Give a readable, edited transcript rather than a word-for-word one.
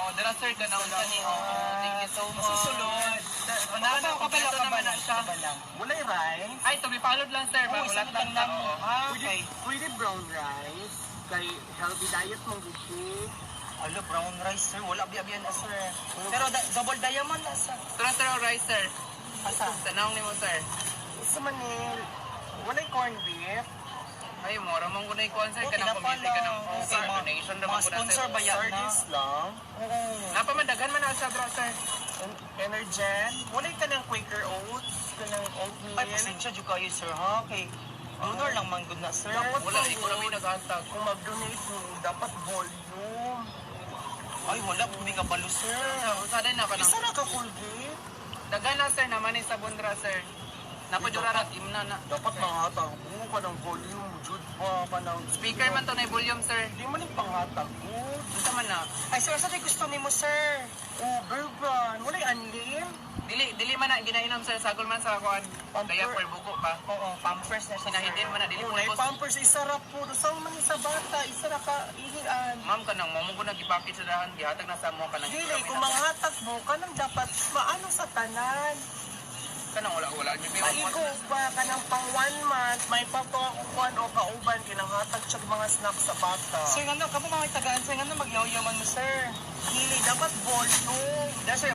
Oo, dara sir, kanang unsa ni. Oo, thank you so much. Susulod. Una na, kompleto naman na siya. Walay rice? Ay, to be followed lang, sir. Oo, Ba, wala isa lang lang. Oo. Ah, Pwede, okay. pwede brown rice. Kay healthy diet mong gusto. Alo, brown rice, sir. Wala biya na, sir. Pero double diamond na, sir. Tara, sir, all rice, sir. Asa? Tanong nimo, sir. Sa Manil, walay corned beef. Ay, mura mong gunay kuan, sir. Oh, Kanang tinapa community ka ng lang. Okay, sir, donation mga naman ko na, sir. sponsor ba yan na? Sardines lang. Oo. Napamandagan man na siya, bro, sir. Energen. Walay ka ng Quaker Oats, ka ng oatmeal. Ay, pasensya jud kayo, sir, ha? Okay. Donor lang man gud na, sir. Dapat Wala, ikaw na may naghatag. Kung mag-donate mo, dapat volume. Ay, wala. Pumi ka balo, sir. Usaday na ka Isa ng na ka Colgate. Dagan na, sir, naman ni sabon ra, sir. Napadura ra imna na. Dapat manghatag mo ka ng volume, jud ba ka ng Speaker man to na volume, sir. Di man yung panghatag mo. Unsa man na? Ay, sir, asa tayo gusto nimo, sir? Oh, Bear Brand. Walay anlim. Dili dili man na ginainom, sir, sagol man sa kuan. Pamper. Diaper buko pa. Oo, pampers na siya, sir. Sinahidin man na dili Oh, mo nay ubos. Pampers, isarap po. Saan man sa bata, isa ra ka ihian. Ma'am, kanang mo mo ko nagipakit sa dahan, gihatag na sa mo kanang. Dili, kung manghatag mo, kanang dapat maano sa tanan. Kanang wala wala gyud may Maigo ba kanang pang one month, may pato ako kuan o kauban, kinanghatag siya mga snacks sa bata. Sir, ano, kamo mga tagaan, sir, ano, magyaw-yaw man mo, sir. Dili, dapat volume. Da, sir,